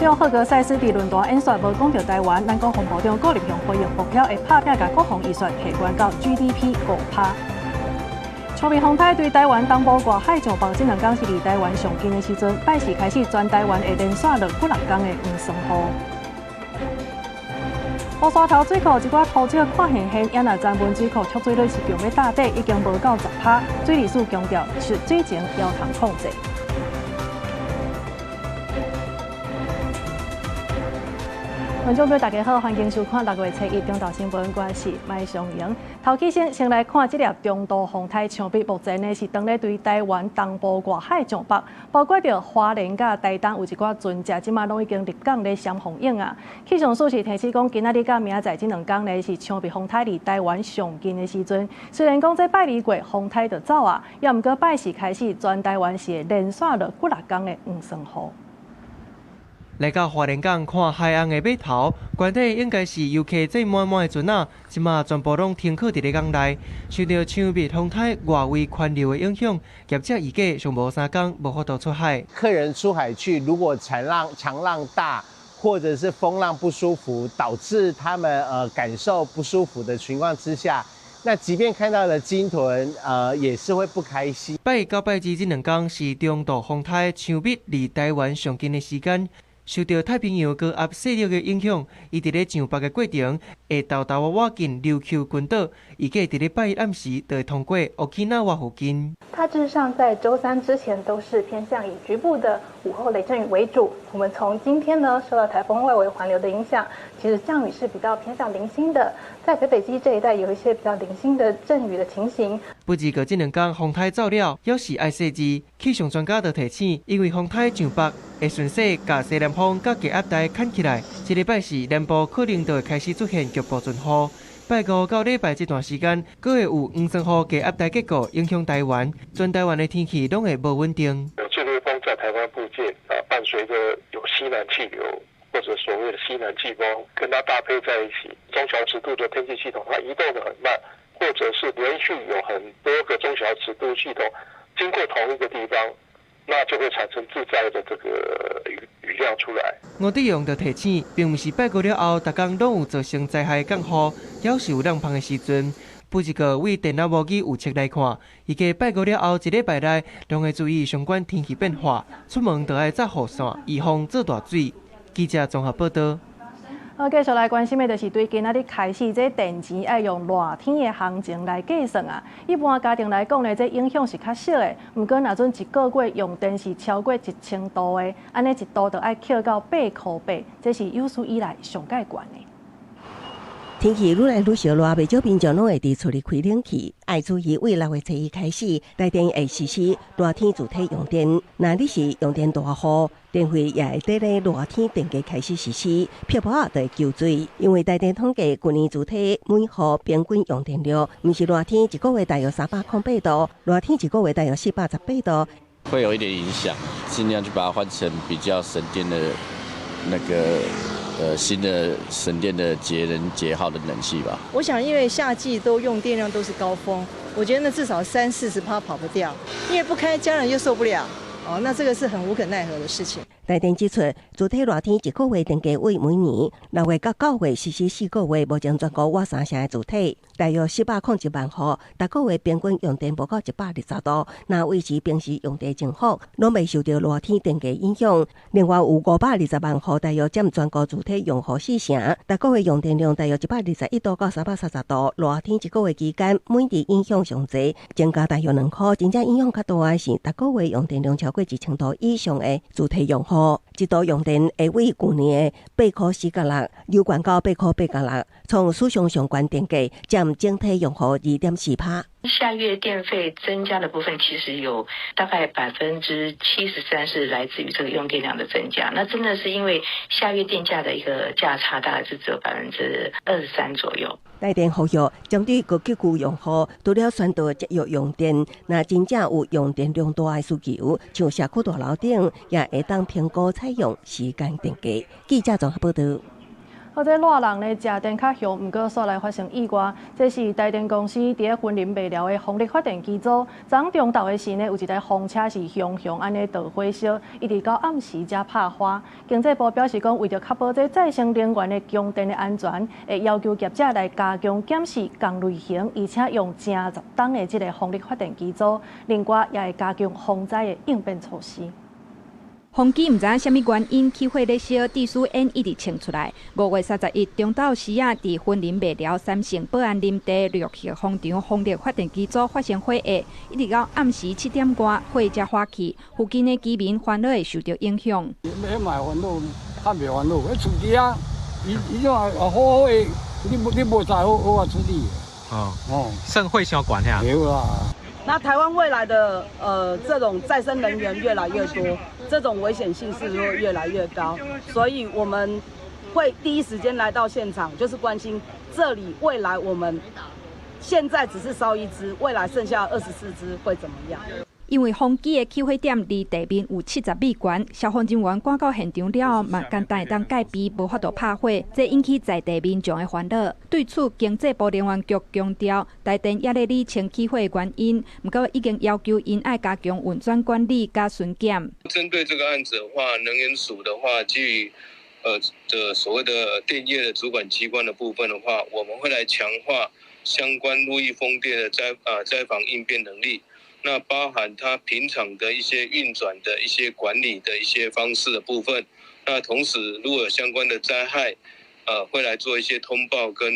長赫格塞斯佇論壇演說無講著臺灣，咱國防部長顧立雄回應爆料會拍拚共國防預算提懸到 GDP 5%。強迫風颱對臺灣東部外海上北，這兩工是離臺灣上近的時陣，拜四開始全臺灣會連續落幾六工的黃霜雨。烏沙頭水庫一寡土石看現現，也若曾文水庫蓄水率是強欲打底，已經無夠10%。水利署強調，水情猶通控制。觀眾朋友，大家好，歡迎收看六月初一中晝新聞，我是麥尚瑩。頭起先，先來看這粒中度風颱強迫，目前呢是當咧對臺灣東部外海上北，包括著花蓮佮台東有一寡船隻，這馬攏已經入港咧閃風影啊。氣象署是提醒講，今仔日佮明仔載這兩工呢是強迫風颱離臺灣上近的時陣。雖然講這拜二過風颱就走啊，也毋過拜四開始全臺灣是會連續落幾六工的黃霜雨。來到花蓮港看海岸的碼頭，原底應該是遊客載滿滿的船仔，這馬全部攏停靠佇咧港內。受著強迫風颱外圍環流的影響，業者預計上無3工無法度出海。客人出海去，如果長浪大，或者是風浪不舒服，導致他們感受不舒服的情況之下，那即便看到了鯨豚，也是會不開心。拜一到拜二這兩工是中度風颱強迫離臺灣上近的時間。受著太平洋高壓勢力的影響，伊佇咧上北的過程會沓沓仔倚近琉球群島，預計佇咧拜一暗時就會通過沖繩附近。大致上在週三之前都是偏向以局部的午後雷陣雨為主。我們從今天呢受到颱風外圍環流的影響，其實降雨是比較偏向零星的，在北北基這一帶有一些比較零星的陣雨的情形。不過這兩工風颱走了，猶是愛細緻。氣象專家就提醒，因為風颱上北會順勢共西南風佮低壓帶牽起來，這禮拜四南部可能就會開始出現局部陣雨。拜五到禮拜這段時間，閣會有黃霜雨低壓帶結構影響臺灣，全臺灣的天氣攏會無穩定。有這類風在臺灣附近啊，伴隨著有西南氣流或者所謂的西南季風，跟它搭配在一起，中小尺度的天氣系統，它移動得很慢，或者是連續有很多個中小尺度系統經過同一個地方，那就會產生致災的這個雨量出來。吳德榮就提醒，並毋是拜五了後，逐工攏有造成災害降雨，猶是有涼芳的時陣。不過，對電腦模擬預測來看，預計拜五了後一禮拜內，攏會注意相關天氣變化，出門就愛紮雨傘，預防做大水。記者綜合報道。好，繼續來關心的就是對今仔日開始，這電錢愛用熱天的行情來計算啊。一般家庭來講呢，這影響是較小的。毋過，若陣一個月用電是超過1000度的，按呢一度就愛扣到8塊8，這是有史以來上蓋懸的。天氣愈來愈燒熱，袂少民眾攏會佇厝裡開冷氣。愛注意，為6月初一開始，台電會實施熱天自體用電。若你是用電大戶，電費也會佇咧熱天電價開始實施，票簿仔就會求水。因為台電統計，舊年自體每戶平均用電量，毋是熱天一個月大約308度，熱天一個月大約418度。會有一點影響，盡量去把它換成比較省電的那個。新的省電的節能節耗的冷氣吧。我想，因為夏季都用電量都是高峰，我覺得那至少30-40%跑不掉，因為不開家人又受不了。哦，那這個是很無可奈何的事情。台電指出，主體熱天一個月電價為每年6月到9月實施4個月，目前全國倚三成的主體，大約401萬戶，逐個月平均用電無到120度，若維持平時用電增幅，攏袂受著熱天電價影響。另外有520萬戶，大約佔全國主體用戶四成，逐個月用電量大約121度到330度，熱天一個月期間，每日影響上濟，增加大約2塊。真正影響較大的是，逐個月用電量超過1000度以上的主體用戶。一度用電會為舊年的8塊4角6，又懸到8塊8角6，創史上上懸電價，佔整體用戶2.4%。下月電費增加的部分，其實有大概73%是來自於這個用電量的增加。那真的是因為下月電價的一個價差，大概是只有23%左右。台電呼籲針對高級區用戶，除了宣導節約用電，若真正有用電量大的需求，像社區大樓頂，也會當評估採用時間電價。記者綜合報道。好，這熱人呢，食電較凶，毋過煞來發生意外。這是台電公司佇咧雲林麥寮的風力發電機組，昨中晝的時呢，有一台風車是雄雄按呢著火燒，一直到暗時才拍花。經濟部表示講，為著確保這再生能源的供電的安全，會要求業者來加強檢視仝類型，而且用正十冬的這个風力發電機組，另外也會加強風災的應變措施。風機毋知影啥物原因起火咧燒，致使煙一直衝出來。5月31中晝時仔，佇雲林麥寮三聖保安林地綠葉風場風力發電機組發生火災，一直到暗時7點外，火才發去。附近的居民煩惱會受著影響。彼嘛會煩惱，較袂煩惱。彼厝機啊，伊伊種也好好的，你無知好好啊處理。哦哦，算火傷懸遐。對啦。那台灣未來的這種再生能源越來越多，這種危險性是會越來越高，所以我們會第一時間來到現場，就是關心這裡未來我們現在只是燒一支，未來剩下24支會怎麼樣？因為風機的起火點離地面有70米懸，消防人員趕到現場了後，嘛簡單會當蓋備，無法度拍火，這引起在地民眾的煩惱。對此，經濟部能源局強調，台電猶咧理清起火的原因，毋過已經要求𪜶愛加強運轉管理佮巡檢。針對這個案子的話，能源署的話，基於的所謂的電業的主管機關的部分的話，我們會來強化相關陸域風電的災防應變能力。那包含它平常的一些運轉的一些管理的一些方式的部分，那同時如果有相關的災害，會來做一些通報跟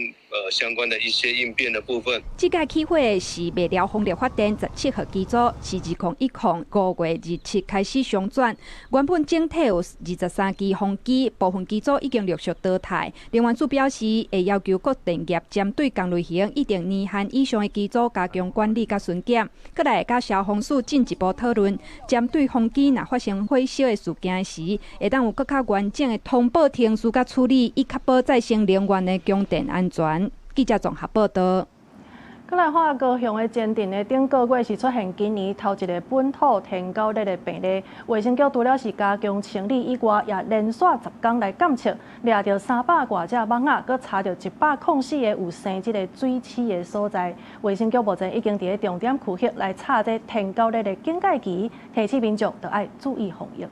相關的一些應變的部分。這屆起火的是麥寮風力發電17號機組，是2010、5月27開始商轉。原本整體有23機風機，部分機組已經陸續淘汰。能源署表示，會要求各電業針對仝類型一定年限以上的機組加強管理佮巡檢。閣來佮消防署進一步討論，針對風機若發生火燒的事件時，會當有閣較完整的通報程序佮處理，以確保再生能源的供電安全。記者綜合報導。閣來看高雄的前鎮的頂個月是出現今年頭一个本土天狗熱的病例，衛生局除了是加強清理以外，也連續10工來監測，掠著300外隻蠓仔，閣查著104個有生這个水螭的所在。衛生局目前已經佇咧重點區域來插這天狗熱的警戒旗，提醒民眾著愛注意防疫。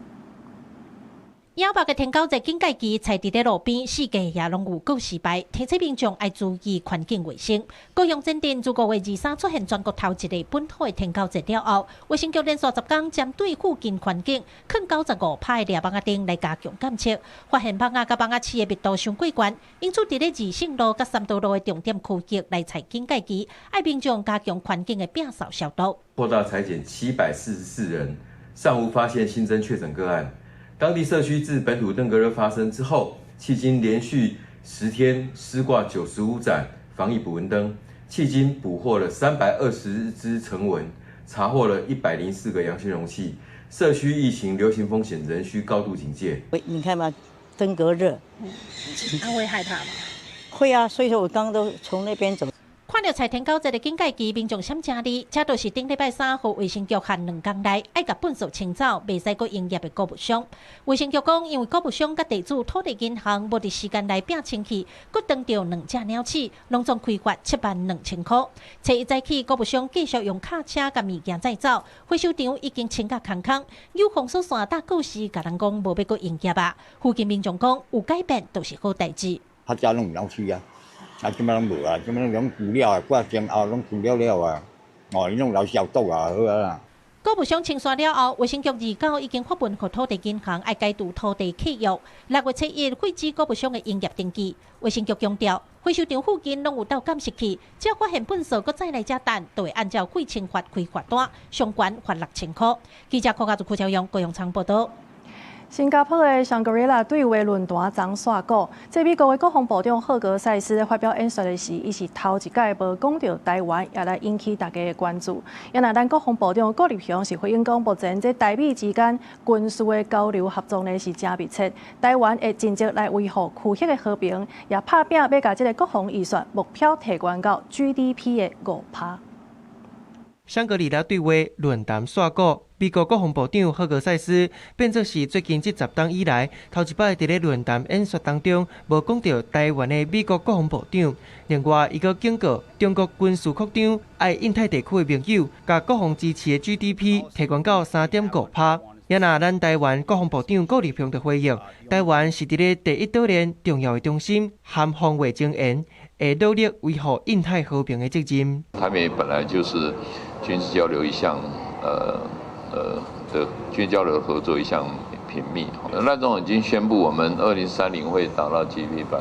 野肉的天狗節警戒旗採佇咧路邊，四界也攏有告示牌，提醒民眾愛注意環境衛生。高雄前鎮自5月23出現全國頭一个本土的天狗節了後，衛生局連續10工針對附近環境，囥95拍的掠蠓仔燈來加強監測，發現蠓仔佮蠓仔翅的密度傷過懸，因此佇咧二聖路佮三多路的重點區域來採警戒旗，愛民眾加強環境的摒掃消毒。擴大採檢744人，尚無發現新增確診個案。當地社區自本土登革熱發生之後，迄今連續10天施掛95盞防疫捕蚊燈，迄今捕獲了320隻成蚊，查獲了104個陽性容器。社區疫情流行風險仍需高度警戒。你看嘛，登革熱，他會害怕嗎？會啊，所以說我剛剛都從那邊走。看著採天狗節的警戒旗，民眾閃誠厲，這都是頂禮拜三，予衛生局限兩工內愛共糞掃清走，袂使閣營業的穀物商。衛生局講，因為穀物商佮地主土地銀行無佇時間內摒清氣，閣當著兩隻鳥鼠，攏總開罰7萬2千箍。初一早起，穀物商繼續用卡車共物件載走，回收場已經清甲空空。有封鎖線搭告示，共人講無欲閣營業啊。附近民眾講，有改變都是好代誌。較早攏有老鼠啊。啊，這擺攏無啊，這擺攏除了啊，掛前後攏除了了啊，哦，伊攏留消毒啊，好啊啦。穀物商清算了後，衛生局29已經發文予土地銀行愛解除土地契約。6月7日廢止穀物商的營業登記。衛生局強調，回收場附近攏有鬥監視器，只要發現糞掃閣再來遮擲，就會按照廢清法開罰單，上懸罰6000箍。記者柯家族柯朝陽高雄倉報導。新加坡的香格里拉對話論壇昨煞鼓，這美國的國防部長赫格塞斯發表演說的時，伊是頭一擺無講著台灣，也來引起大家的關注。也若咱國防部長顧立雄是回應講，目前這台美之間軍事的交流合作呢是誠密切，台灣會盡責來維護區域的和平，也拍拚欲共這个國防預算目標提懸到 GDP 的5%。香格里拉對話論壇煞鼓。美國國防部長赫格塞斯變做是最近這10冬以來，頭一擺佇咧論壇演說當中無講著台灣的美國國防部長。另外，伊閣警告中國軍事擴張，愛印太地區的盟友，共國防支持的 GDP 提懸到3.5%。也若咱台灣國防部長顧立雄就回應，台灣是佇咧第一島鏈重要的中心，含防衛前沿，會努力維護印太和平的責任。台美本來就是軍事交流一向，的軍交流合作一向頻密。賴總已經宣布，我們2030會達到 GDP 百，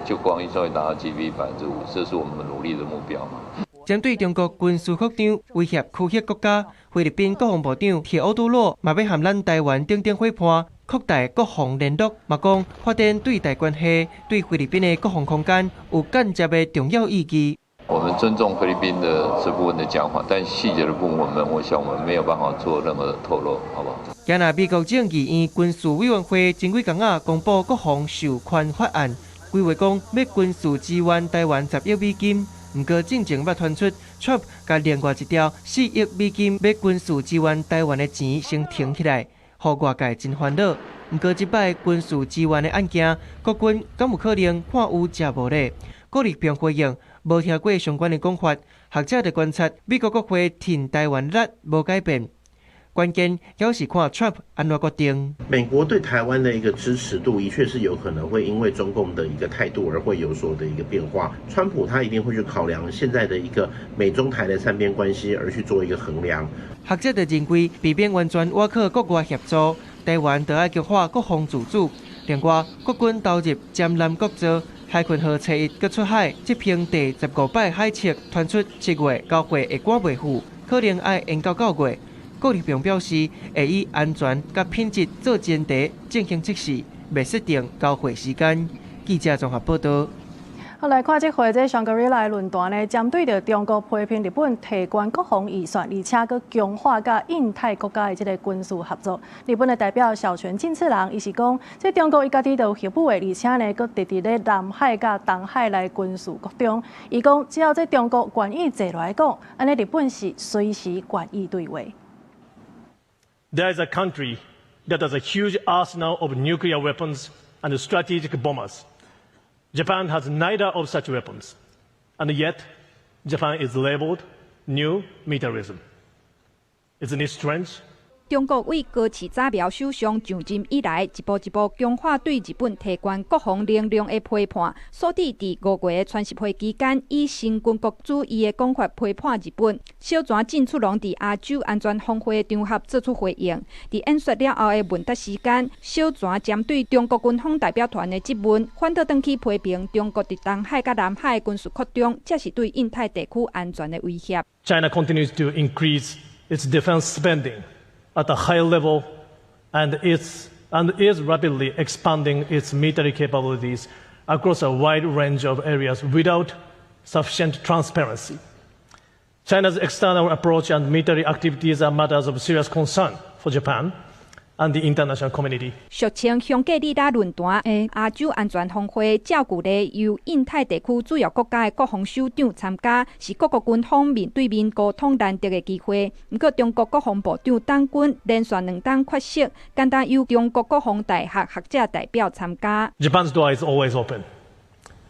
就國防預算會達到 GDP 5%，這是我們努力的目標嘛。針對中國軍事擴張威脅區域國家，菲律賓國防部長鐵奧多洛嘛欲和咱台灣等等伙伴擴大國防聯絡，嘛講發展對台關係對菲律賓的國防空間有間接的重要意義。我們尊重菲律賓的這部分的講法，但細節的部分，我想我們沒有辦法做任何的透露，好不好？今日美國眾議院軍事委員會前幾工仔公布國防授權法案，規劃講欲軍事支援台灣10億美金。毋過進前捌傳出，Trump 共另外一條4億美金欲軍事支援台灣的錢先停起來，予外界真煩惱。毋過這擺軍事支援的案件，國軍敢有可能看有食無咧？顧立雄回應，無聽過相關的講法。學者就觀察，美國國會挺台灣力無改變。關鍵猶是看 Trump 按怎決定。美國對台灣的一個支持度，的確是有可能會因為中共的一個態度而會有所的一個變化。川普他一定會去考量現在的一個美中台的三邊關係，而去做一個衡量。學者就認為，避免完全倚靠國外協助，台灣就愛強化國防自主。另外，國軍投入尖南國造海鯤號初一閣出海執行第15擺海測，傳出7月交會會趕袂赴，可能愛延到9月。顧立雄表示，會以安全佮品質做前提進行測試，未設定交會時間。記者綜合報道。好，來看這回這香格里拉論壇呢，針對著中國批評日本提懸國防預算，而且閣強化佮印太國家的這个軍事合作。日本的代表小泉進次郎，伊是講，這中國伊家己就有核武的，而且呢，閣直直咧南海佮東海來軍事擴張。伊講，只要這中國願意坐落來講，按呢日本是隨時願意對話。 There is a country that has a huge arsenal of nuclear weapons and strategic bombers. Japan has neither of such weapons, and yet Japan is labeled new militarism. Isn't it strange? 中國對高市早苗首相上任以來，一步一步強化對日本提懸國防能量的批判，所以佇5月川習會期間，以新軍國主義的講法批判日本。小泉進次郎佇亞洲安全峰會場合做出回應。佇演說了後的問答時間，小泉針對中國軍方代表團的質問，反倒轉去批評中國佇東海佮南海軍事擴張，這是對印太地區安全的威脅。 China continues to increase its defense spending at a high level and is rapidly expanding its military capabilities across a wide range of areas without sufficient transparency. China's external approach and military activities are matters of serious concern for Japan and the international community. 俗稱香格里拉論壇的亞洲安全峰會，照舊咧由印太地區主要國家的國防首長參加，是各國軍方面對面溝通難得的機會。毋過，中國國防部長黨軍連續2冬缺席，干焦由中國國防大學學者代表參加。 Japan's door is always open.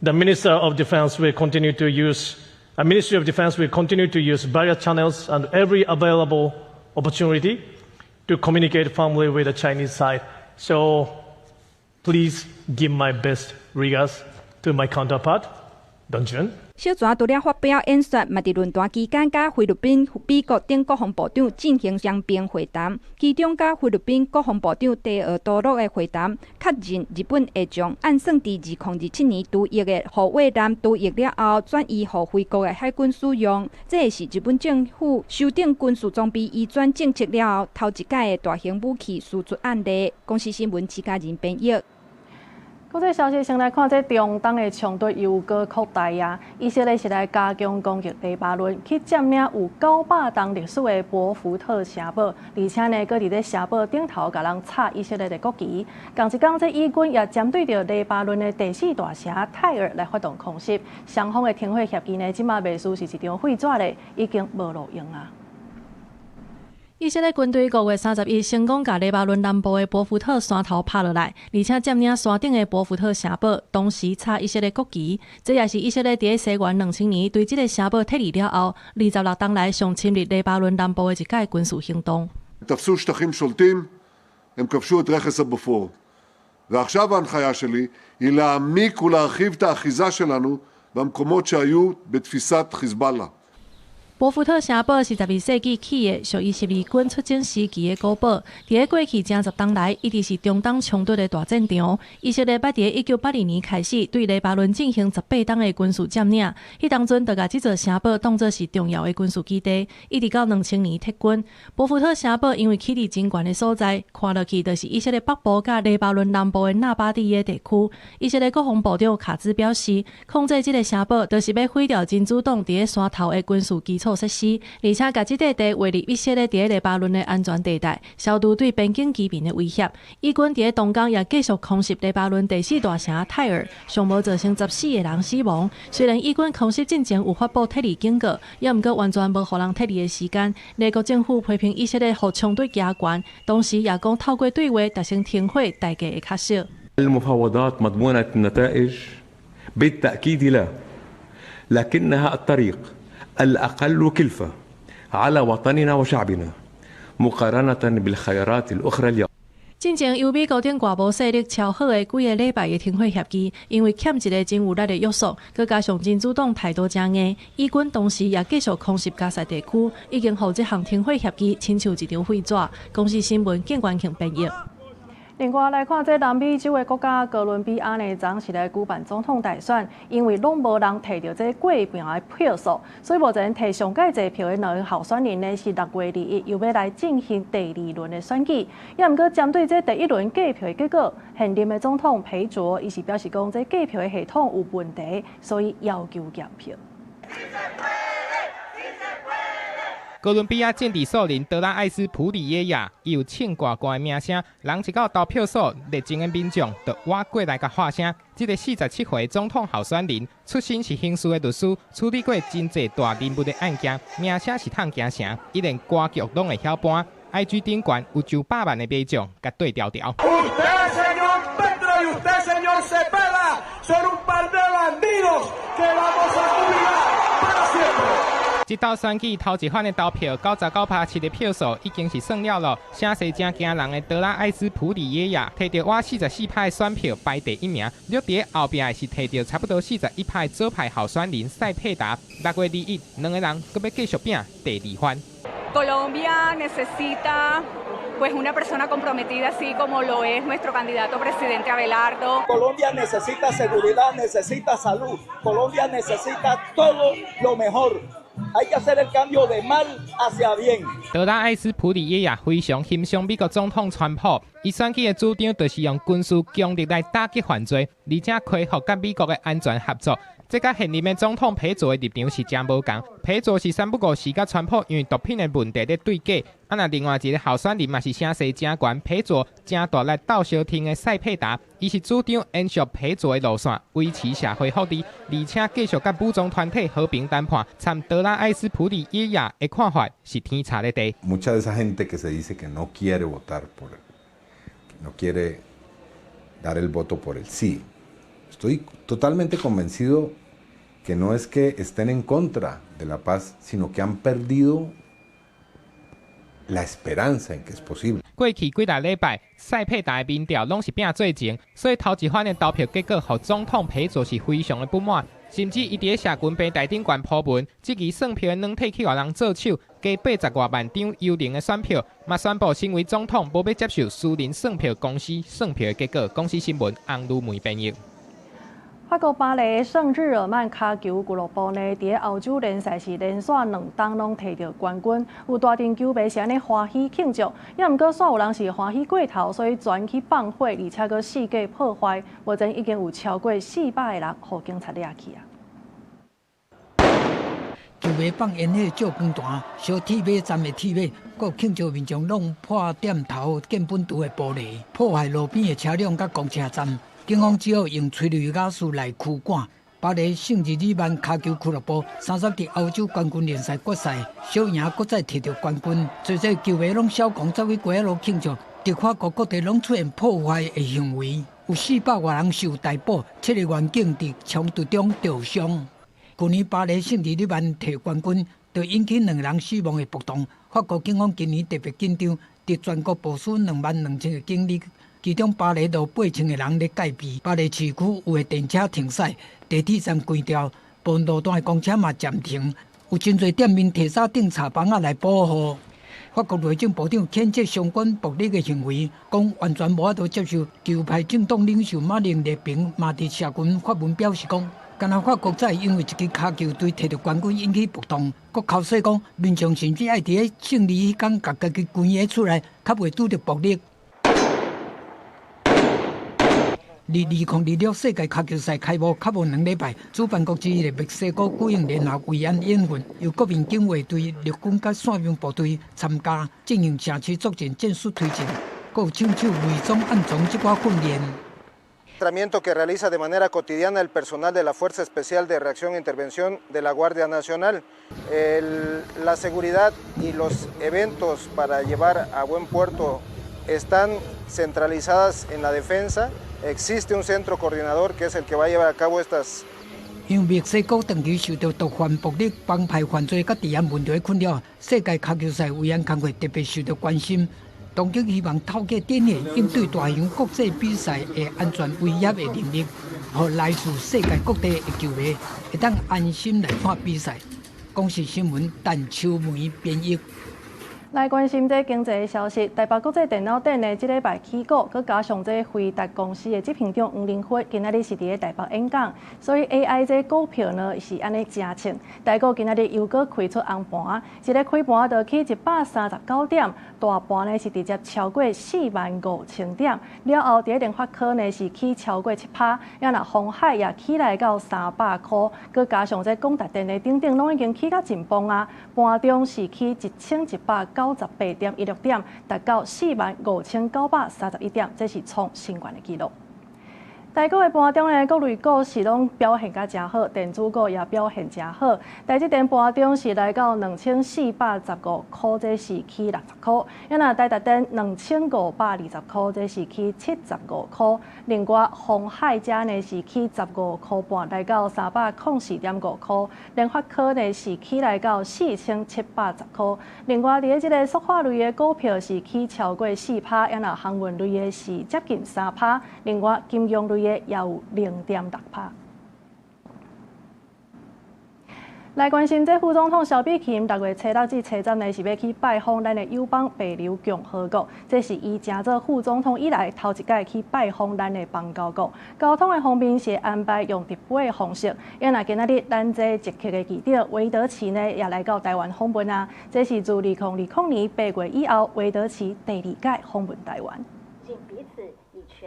The Minister of Defense will continue to use, the Ministry of Defense will continue to use various channels and every available opportunity to communicate firmly with the Chinese side. So please give my best regards to my counterpart, Dong Jun. 小泉除了發表演說，嘛佇論壇期間，佮菲律賓、美國等國防部長進行雙邊會談，其中佮菲律賓國防部長提奧多洛的會談，確認日本會將按算佇2027年除役的護衛艦除役了後，轉移予菲國的海軍使用。這是日本政府修訂軍事裝備移轉政策了後，頭一擺的大型武器輸出案例。公視新聞徐嘉仁編譯。國際消息，先來看這中東的衝突又閣擴大啊！以色列是來加強攻擊黎巴嫩，去佔領有900冬歷史的博福特城堡，而且呢，閣佇咧城堡頂頭共人插以色列的國旗。仝一工，這以軍也針對著黎巴嫩的第四大城泰爾來發動空襲，雙方的停火協議呢，這馬袂輸是一張廢紙咧，已經無路用啊！以色列軍隊5月31成功共黎巴嫩南部的波福特山頭拍落來，而且佔領山頂的波福特城堡，同時插以色列國旗。這也是以色列佇西元2000年對這个城堡撤離了後，26冬來上深入黎巴嫩南部的一屆軍事行動。 תפסו שטחים שולטים, הם כבשו את רכס הבופור. ועכשיו ההנחיה שלי היא להעמיק ולהרחיב את האחיזה שלנו במקומות שהיו בתפיסת חיזבאללה. 波福特城堡是12世紀起的，屬於十字軍出征時期的古堡。佇過去成十冬來，一直是中東衝突的大戰場。以色列捌佇1982年開始對黎巴嫩進行18冬的軍事佔領，彼當陣就共這座城堡當作是重要的軍事基地，一直到2000年撤軍。波福特城堡因為起佇真懸的所在，看落去就是以色列北部佮黎巴嫩南部的納巴蒂耶地區。以色列國防部長卡茲表示，控制這个城堡，就是欲毀掉真主黨佇山頭的軍事基礎設施，而且共這塊地劃入以色列佇黎巴嫩的安全地帶，消除對邊境居民的威脅。以軍佇東江也繼續空襲黎巴嫩第四大城泰爾，上無造成14個人死亡。雖然以軍空襲進前有發布撤離警告，也毋過完全無予人撤離的時間。黎國政府批評以色列予衝突加懸，同時也講透過對話達成停火，代價會較少。 المفاوضات مضمونة النتائج بالتأكيد لا لكنها الطريق الأقل كلفة على وطننا وشعبنا مقارنة بالخيارات الأخرى اليوم. 進前由美國等外部勢力敲好的幾个禮拜的停火協議，因為欠一个真有力的約束，閣加上真主黨態度誠硬，以軍同時也繼續空襲加薩地區，已經予這項停火協議親像一張廢紙。公視新聞見關慶編譯。另外來看，這南美洲的國家哥倫比亞呢，昨是來舉辦總統大選，因為攏無人提著這過平的票數，所以目前提上蓋濟票的兩个候選人呢是6月21又欲來進行第二輪的選舉。也毋過針對這第一輪計票的結果，現任的總統裴卓伊是表示講，這計票的系統有問題，所以要求驗票。哥倫比亞政治素人德拉艾斯普里耶亞，伊有唱歌歌的名聲，人一到投票所，熱情的民眾就倚過來共喝聲。這个47歲總統候選人，出身是刑事的律師，處理過真濟大人物的案件，名聲是通驚城，伊連歌劇攏會曉搬。IG 頂懸有上百萬的民眾共對牢牢。 Usted, señor Petro, y usted, señor Cepeda, son un par de bandidos que vamos a jubilar para siempre. 這道選舉頭一番的投票，99.7%的票數已經是算了囉。聲勢誠驚人的德拉艾斯普里耶亞，提著倚44%的選票排第一名。落佇後壁的是提著差不多41%的左派候選人塞佩達。6月21，兩个人閣欲繼續拚第二番。 Colombia necesita pues una persona comprometida así como lo es nuestro candidato presidente Abelardo. Colombia necesita seguridad, necesita salud. Colombia necesita todo lo mejor. Hay que hacer el cambio de mal hacia bien。德拉艾斯普里耶亞非常欣賞美國總統川普，伊選舉的主張就是用軍事強力來打擊犯罪，而且恢復佮美國的安全合作。這佮現任的總統裴卓的立場是誠無仝。裴卓是三不五時佮川普因為毒品的問題咧對決。啊，若另外一个候選人嘛是聲勢誠懸，裴卓誠大力鬥相挺的塞佩達，伊是主張延續裴卓的路線，維持社會福利，而且繼續佮武裝團體和平談判。參德拉艾斯普里耶亞的看法是天差咧地。 Mucha de esa gente que se dice que no quiere votar por, que no quiere dar el voto por el sí. Estoy totalmente convencido que no es que estén en contra de la paz, sino que han perdido la esperanza en que es posible. 過去幾若禮拜，塞佩達的民調攏是拚做前，所以頭一番的投票結果，予總統裴卓是非常的不滿，甚至伊佇社群平台頂懸鋪文，質疑算票的軟體去予人做手，加80外萬張幽靈的選票，嘛宣布身為總統無欲接受私人算票公司算票的結果。公視新聞洪如梅編譯。法國巴黎聖日耳曼跤球俱樂部呢，佇歐洲聯賽是連續兩冬攏提著冠軍，有大陣球迷是按呢歡喜慶祝，也毋過煞有人是歡喜過頭，所以全去放火，而且閣四界破壞，目前已經有超過400個人予警察掠去啊。球迷放煙火照光彈，燒鐵馬站的鐵馬，閣慶祝民眾弄破店頭建本櫥的玻璃，破壞路邊的車輛佮公車站。警方只好用催淚瓦斯來驅趕。巴黎聖日耳曼跤球俱樂部三十佇歐洲冠軍聯賽決賽小贏，閣再摕著冠軍。濟濟球迷攏痟狂走去街仔路慶祝，佇法國各地攏出現破壞的行為，有400外人受逮捕，七个員警佇衝突中著傷。舊年巴黎聖日耳曼摕冠軍，就引起兩人死亡的暴動。法國警方今年特別緊張，佇全國部署22,000個警力。其中巴黎路8,000個人咧戒備，巴黎市區有的電車停駛，地鐵站關掉，部分路段的公車嘛暫停，有真濟店面提早釘插板仔來保護。法國內政部長譴責相關暴力的行為，講完全無法度接受。極右派政黨領袖馬林列平嘛佇社群發文表示講，敢若法國才會因為一支跤球隊摕著冠軍引起暴動，閣剾洗講民眾甚至愛佇咧勝利彼工共家己關起厝內，較袂拄著暴力。2026世界跤球賽開幕較無2禮拜，主辦國之一的墨西哥舉行聯合維安演訓，由國民警衛隊、陸軍佮傘兵部隊參加，進行城市作戰戰術推進，閣有槍手偽裝暗裝這寡訓練。 que realiza de manera cotidiana el personal de la Fuerza Especial de Reacción e Intervención de la Guardia Nacional. La seguridad y los eventos para llevar a buen puerto están centralizadas en la defensa. Existe un centro coordinador que es el que va a llevar a cabo estas。因為墨西哥長期受著毒販、暴力、幫派犯罪佮治安問題困擾，世界跤球賽維安工作特別受著關心。當局希望透過展現應對大型國際比賽的安全威脅的能力，予來自世界各地的球迷會當安心來看比賽。公視新聞陳秋梅編譯。來關心這經濟消息，台北國際電腦展呢，這禮拜起鼓，閣加上這輝達公司的執行長黃仁勳今仔日是佇咧台北演講，所以 AI 這股票呢是按呢誠衝。台股今仔日又閣開出紅盤，一个開盤就起139點，大盤呢是直接超過45,000點。了後，佇咧聯發科呢是起超過7%，啊若鴻海也起來到300箍，閣加上這廣達電的等等，攏已經起甲真崩啊！盤中是起1198.16點，達到45,931點，這是創新高的紀錄。台股的盤中呢，各類股市攏表現甲誠好，電子股也表現誠好。台積電盤中是來到2415塊，這是起60塊。啊若台達電2520塊，這是起75塊。另外，鴻海遮呢是起15塊半，來到304.5塊。聯發科呢是起來到4710塊。另外，佇咧這个塑化類的股票是起超過4%，啊若航運類的是接近3%。另外，金融類的也有0.6%。來關心這副總統蕭美琴6月初6至初十呢，是欲去拜訪咱的友邦帛琉共和國。這是伊成做副總統以來頭一擺去拜訪咱的邦交國。交通的方面是安排用直飛的方式。啊若今仔日咱這捷克的議長維德奇呢，也來到台灣訪問啊。這是自2020年8月以後，維德奇第二擺訪問台灣。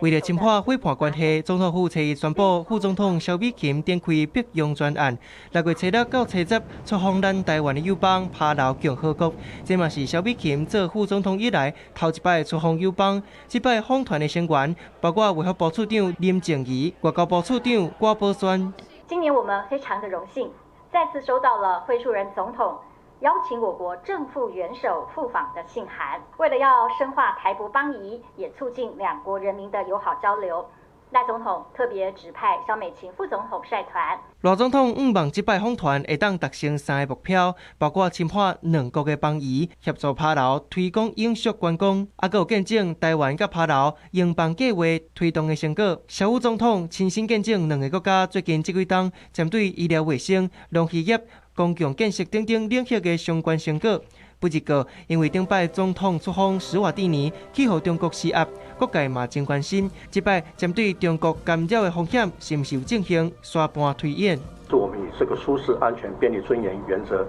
為了深化伙伴關係，總統府初一宣布，副總統蕭美琴展開北洋專案，6月初6到初十出訪咱台灣的友邦帕勞共和國。這嘛是蕭美琴做副總統以來頭一擺出訪友邦。這擺訪團的成員包括衛福部次長林靜儀、外交部次長郭寶萱。今年我們非常的榮幸，再次收到了惠恕仁總統邀請我國正副元首赴訪的信函，為了要深化台帛邦誼，也促進兩國人民的友好交流，賴總統特別指派蕭美琴副總統率團。賴總統向望這擺訪團會當達成三个目標，包括深化兩國的邦誼，協助帕勞推廣永續觀光，啊，閣有見證台灣佮帕勞永邦計畫推動的成果。蕭副總統親身見證兩个國家最近這幾冬針對醫療衛生、農漁業、公共建設等等領域的相關成果。不過，因為頂擺總統出訪史瓦蒂尼，去予中國施壓，各界嘛真關心。這擺針對中國干擾的風險，是毋是有進行沙盤推演？是我們以這個舒適、安全、便利、尊嚴原則。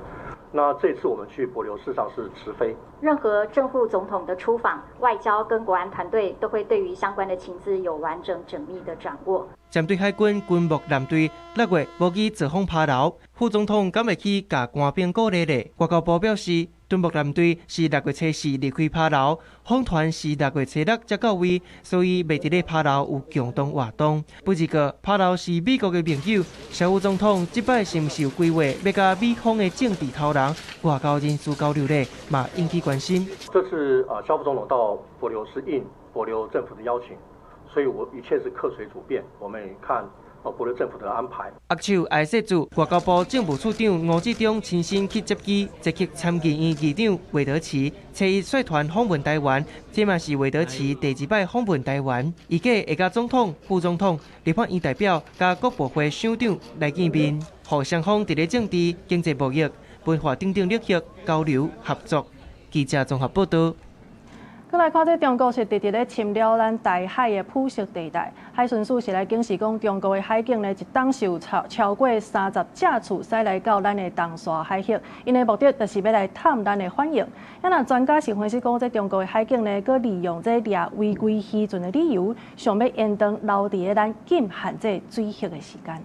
那這次我們去帛琉，事實上是直飛。任何正副總統的出訪，外交跟國安團隊都會對於相關的情資有完整縝密的掌握。針對海軍軍木艦隊6月模擬造訪帕勞，副總統敢會去共官兵鼓勵咧？外交部表示，敦睦艦隊是6月初四離開帕勞，訪團是6月初六才到位，所以袂佇咧帕勞有共同活動。不過，帕勞是美國的盟友，小副總統這擺是毋是有規劃欲佮美方的政治頭人、外交人士交流咧，嘛引起關心。這次啊，蕭副總統到帛琉是應帛琉政府的邀請，所以我一切是客隨主便，我們看。哦，帛琉政府的安排。握手愛說住，外交部政務處長吳志中親身去接機，捷克參議院議長韋德齊初一率團訪問台灣，這嘛是韋德齊第二擺訪問台灣。預計會佮總統、副總統、立法院代表佮各部會首長來見面，予雙方佇咧政治、經濟、貿易、文化等等領域交流合作。記者綜合報道。閣來看，這中國是直直咧侵擾咱台海的灰色地帶。海巡署是來警示講，中國的海警呢，一冬是有超過30架次駛來到咱的東沙海域，𪜶的目的就是欲來探咱的反應。啊，若專家是分析講，這中國的海警呢，閣利用這掠違規漁船的理由，想欲延長留佇咧咱禁限制水域的時間。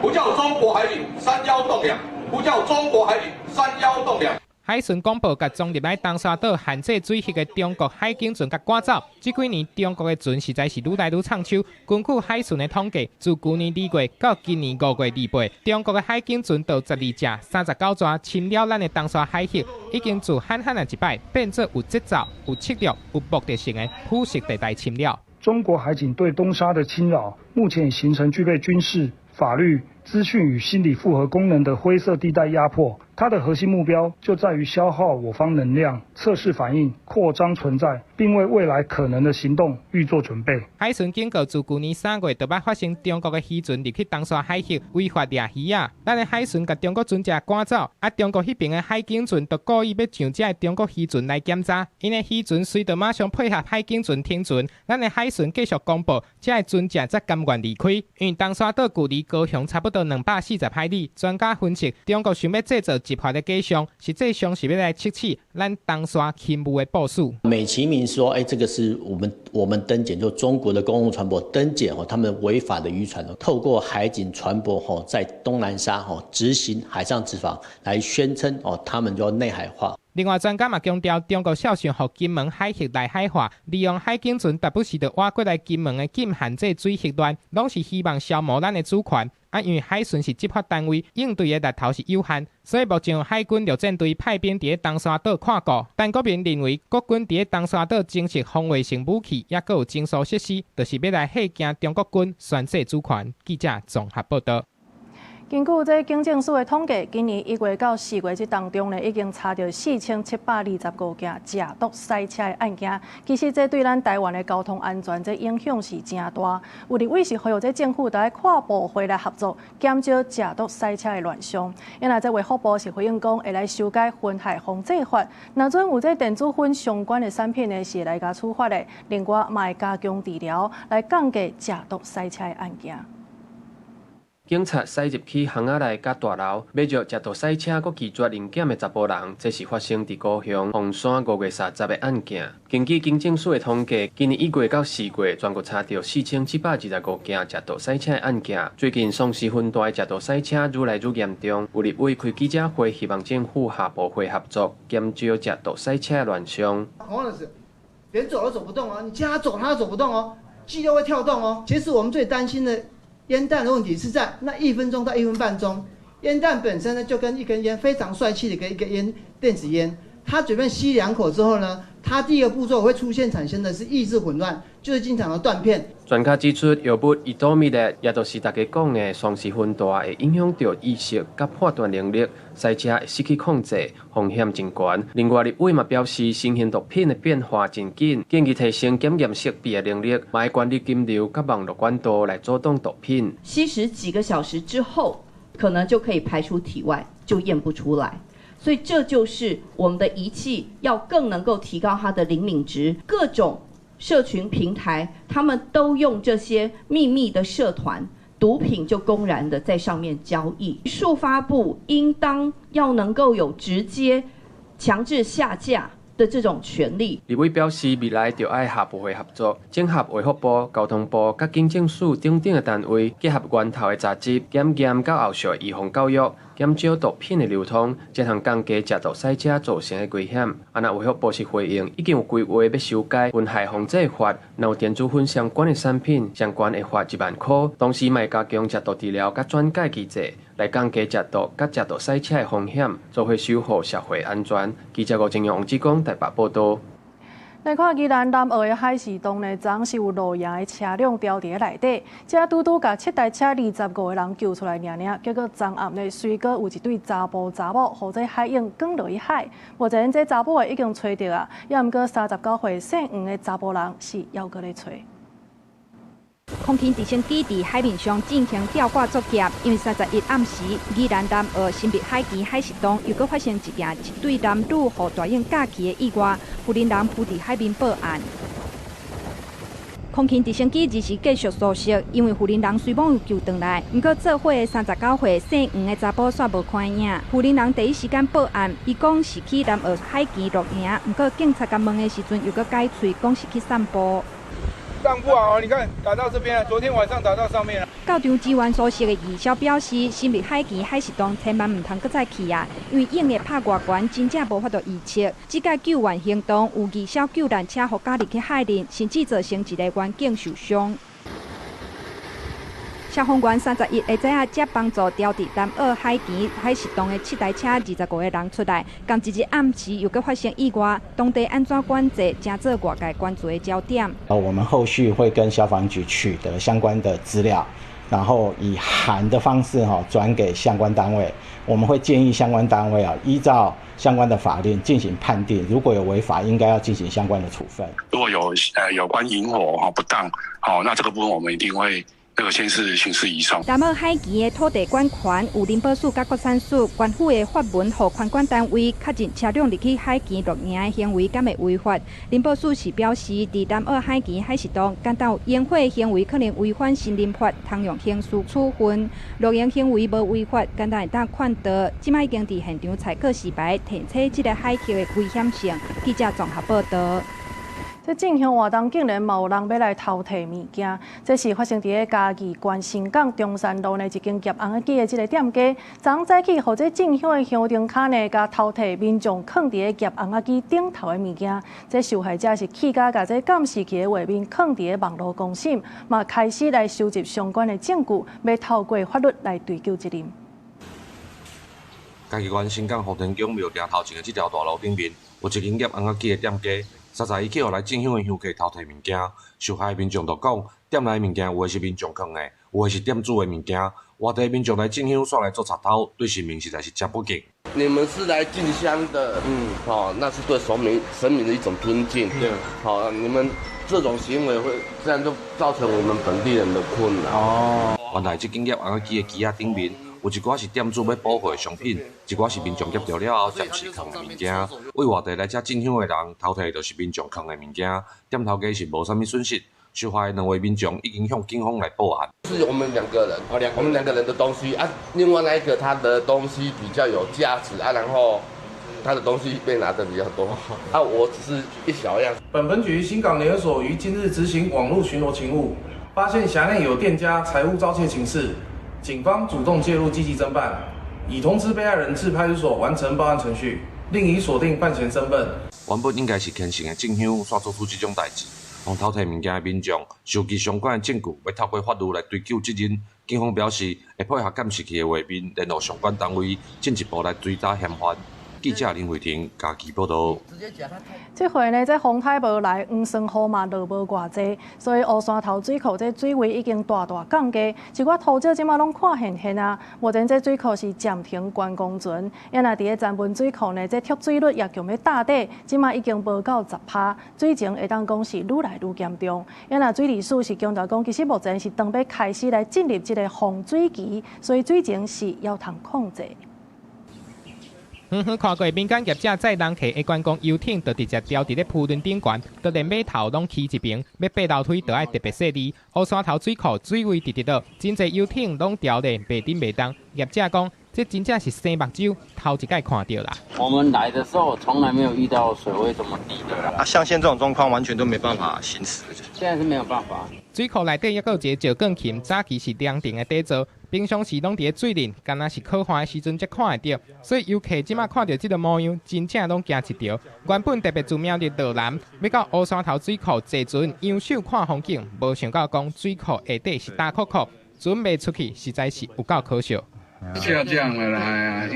呼叫中國海警三幺洞兩，呼叫中國海警三幺洞兩。海巡廣報，共衝入來東沙島限制水域的中國海警船共趕走。這幾年中國的船實在是愈來愈藏手。根據海巡的統計，自舊年2月到今年5月28，中國的海警船就12隻，39逝侵擾咱的東沙海域，已經自狠狠的一擺變做有節奏、有策略、有目的性的灰色地帶侵擾。中國海警對東沙的侵擾，目前已形成具備軍事、法律、資訊與心理複合功能的灰色地帶壓迫，它的核心目標就在於消耗我方能量、測試反應、擴張存在，並為未來可能的行動預做準備。海巡警告，自舊年3月就捌發生中國的漁船入去東沙海域違法掠魚仔，咱的海巡共中國船隻趕走，啊，中國彼爿的海警船就故意欲上這个中國漁船來檢查，𪜶的漁船隨著馬上配合海警船停船，咱的海巡繼續公報，這个船隻才甘願離開。因為東沙島距離高雄差不多240海里，專家分析，中國想欲製造執法的假象，實際上是欲來測試咱東沙勤務的部署。美其名說，哎，這個是我們登檢，就中國的公共船舶登檢哦，他們違法的漁船透過海警船舶吼，在東南沙吼執行海上執法，來宣稱哦，他們就要內海化。另外，專家嘛強調，中國肖想予金門海域內海化，利用海警船，逐不時就倚過來金門的禁限制水域內，攏是希望消磨咱的主權。啊，因為海巡是執法單位，應對的力頭是有限，所以目前海軍陸戰隊派兵佇咧東沙島看顧。陳國民認為，國軍佇咧東沙島增設防衛性武器，抑閣有偵搜設施，就是欲來嚇驚中國軍宣示主權。記者綜合報道。根據這警政署的統計，今年1月到4月這當中呢，已經查著4725件食毒駛車的案件。其實這對咱台灣的交通安全這影響是誠大。有立委是呼籲這政府著愛跨部會來合作，減少食毒駛車的亂象。因為這衛福部是回應講，會來修改薰害防制法，若準有這電子薰相關的產品呢，是會來共處罰的。另外，嘛會加強治療，來降低食毒駛車的案件。警察駛入去巷仔內佮大樓，買著食毒駛車，閣拒絕臨檢的查埔人，這是發生佇高雄鳳山5月30的案件。根據警政署的統計，今年1月到4月，全國查著4725件食毒駛車的案件。最近喪屍薰大的食毒駛車愈來愈嚴重，有立委開記者會，希望政府跨部會合作，減少食毒駛車的亂象。同樣的是，連走都走不動哦，你叫他走，他都走不動哦，肌肉會跳動哦。其實我們最擔心的煙彈的問題是在那1分鐘到1分半鐘，煙彈本身呢就跟一根煙非常帥氣的一個煙電子煙，它隨便吸兩口之後呢，它第一個步驟會出現產生的是意識混亂，就是經常的斷片。專家指出，藥物依多米勒，也就是大家講的喪屍薰大，會影響著意識佮判斷能力，駛車會失去控制，風險真懸。另外，立委嘛表示，新型毒品的變化真緊，建議提升檢驗設備的能力，嘛愛管理金流佮網路管道來阻擋毒品。吸食幾個小時之後，可能就可以排出體外，就驗不出來。所以這就是我們的儀器要更能夠提高它的靈敏值，各種社群平台，他們都用這些秘密的社團，毒品就公然的在上面交易。數發部應當要能夠有直接強制下架的這種權利。立委表示，未來就愛跨部會合作，整合衛福部、交通部、佮警政署等等的單位，結合源頭的查緝、檢驗佮後續的預防教育，減少毒品的流通，才通降低食毒駛車造成的危險。啊，若衛福部是回應，已經有規劃欲修改危害防制法，若有電子粉相關的產品，相關會罰1萬箍。同時，嘛會加強食毒治療佮轉介機制，來降低食毒佮食毒駛車的風險，做伙守護社會安全。記者吳正陽、王志剛台北報道。來看宜蘭南澳的海事洞呢，昨是有露營的車輛牢佇咧內底，才拄拄共七台車25個人救出來爾爾，結果昨暗呢，隨閣有一對查埔查某，予這海湧捲落去海。目前這查某的已經揣著啊，猶毋過39歲姓黃的查埔人是猶閣咧揣。空勤直升機佇海面上進行吊掛作業，因為31暗時，宜蘭南澳新北海墘海蝕洞又閣發生一件一對男女予大湧咬去的意外，婦人人浮佇海面報案。空勤直升機這時繼續搜索，因為婦人人雖罔有救轉來，毋過做伙的39歲姓黃的查埔煞無看影。婦人人第一時間報案，伊講是去南澳海墘露營，毋過警察共問的時陣又閣改喙，講是去散步。散步啊！你看打到這邊，昨天晚上打到上面。到場支援搜索的義消表示，新北海墘海蝕洞千萬毋通閣再去啊，因為湧會拍偌懸，真正無法度預測。這擺救援行動有義消救難車予加入去海裡，甚至造成一個員警受傷。消防員31下早仔才幫助牢佇南澳海墘海蝕洞的七台車25個人出來，仝一日暗時又閣發生意外，當地按怎管制，成做外界關注的焦點。我們後續會跟消防局取得相關的資料，然後以函的方式哈轉給相關單位。我們會建議相關單位啊，依照相關的法令進行判定，如果有違法，應該要進行相關的處分。如果有有關引火哈不當，好，那這個部分我們一定會。這個先是刑事移送。南澳海墘的土地管權有林保署佮國產署官府的發文，予環管單位確認車輛入去海墘露營的行為敢會違法。林保署是表示，佇南澳海墘海蝕洞，敢若有營火行為可能違反森林法，通用刑事處分。露營行為無違法，簡單會當勸導。這擺已經佇現場採告示牌，提醒這个海域的危險性。記者綜合報道。這進香活動竟然嘛有人欲來偷提物件，這是發生佇咧嘉義縣新港中山路呢一間夾甕仔機的這个店家，昨早起，予這進香的香燈跤呢，共偷提民眾囥佇咧夾甕仔機頂頭的物件。這受害者是氣甲共這監視器的畫面囥佇咧網路公審，嘛開始來收集相關的證據，欲透過法律來追究責任。嘉義縣新港福田宮廟埕頭前的這條大路頂面，有一間夾甕仔機的店家。31去予來進香的香客偷提物件，受害民眾就講，店內物件有的是民眾囥的，有的是店主的物件，外地民眾來進香，煞來做賊偷，對神明實在是真不敬。你們是來進香的，哦，那是對神明神明的一種尊敬，對，好，你們這種行為會這樣就造成我們本地人的困擾。哦，原來這間夾甕仔機的機仔頂面，有一寡是店主欲補貨的商品，一寡是民眾挾著了後暫時囥的物件。為外地來遮進香的人偷提，就是民眾囥的物件，店頭家是無啥物損失。受害的兩位民眾已經向警方來報案。是我們兩個人，我們兩個人的東西啊，另外那一個他的東西比較有價值啊，然後他的東西被拿得比較多啊，我只是一小樣。本分局新港聯合所於今日執行網路巡邏勤務，發現轄內有店家財物遭竊情事。警方主動介入，積極偵辦，已通知被害人至派出所完成報案程序，另已鎖定犯嫌身份。原本應該是虔誠的進香，煞做出這種代誌，予偷提物件的民眾收集相關的證據，欲透過法律來追究責任。警方表示會配合監視器的畫面，聯絡相關單位，進一步來追查嫌犯。記者林慧婷嘉義報道。這回呢，這風颱無來，黃酸雨嘛落無偌濟，所以烏山頭水庫這水位已經大大降低，一寡土石這馬攏看現現啊。目前這水庫是暫停關工船，啊若佇咧曾文水庫呢，這蓄水率也強欲打底，這馬已經無到10%，水情會當講是愈來愈嚴重。啊若水利署是強調講，其實目前是當欲開始來進入這个洪水期，所以水情是猶通控制。遠遠看過民間業者載人客的觀光遊艇，就直接牢佇咧浮輪頂懸，就連碼頭攏起一爿，欲爬樓梯就愛特別細膩。烏山頭水庫水位直直落，真濟遊艇攏牢咧袂振袂動。業者講，這真正是生目睭頭一擺看著啦。我們來的時候從來沒有遇到水位這麼低的啦。啊，像現在這種狀況，完全都沒辦法行駛。現在是沒有辦法。水庫內底猶閣有一個石鋼琴，早期是涼亭的底座，平常時攏佇咧水裡，敢若是靠岸的時陣才看會著。所以遊客這馬看著這个模樣，真正攏驚一趒。原本特別註明佇落南，欲到烏山頭水庫坐船仰首看風景，無想到講水庫下底是焦涸涸，船袂出去，實在是有夠可惜。下降了啦，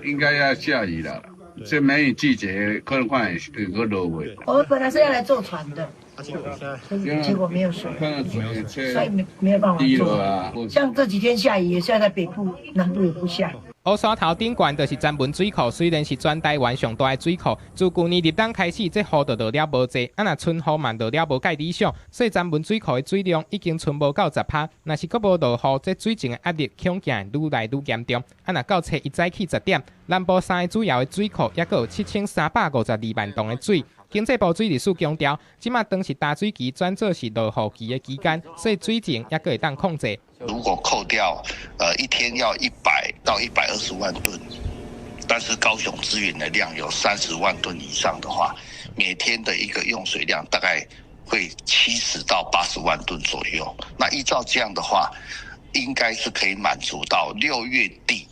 應該要下雨了。這梅雨季節可能會會落雨。我們本來是要來坐船的，結果沒有水，所以沒有辦法坐。像這幾天下雨，也下在北部，南部也不下。烏山頭頂懸就是曾文水庫，雖然是全台灣上大的水庫，自舊年立冬開始，這雨就落了無濟，啊若春雨嘛落了無蓋理想，所以曾文水庫的水量已經賰無夠10%。若是閣無落雨，這水情的壓力恐驚會愈來愈嚴重。啊若到初一早起10點，南部三個主要的水庫猶閣有7352萬噸的水。經濟部水利署強調，這馬當是乾水期轉做是落雨期的期間，所以水情猶閣會當控制。如果扣掉，一天要100到120萬噸，但是高雄支援的量有30萬噸以上的話，每天的一個用水量大概會70到80萬噸左右。那依照這樣的話，應該是可以滿足到6月底，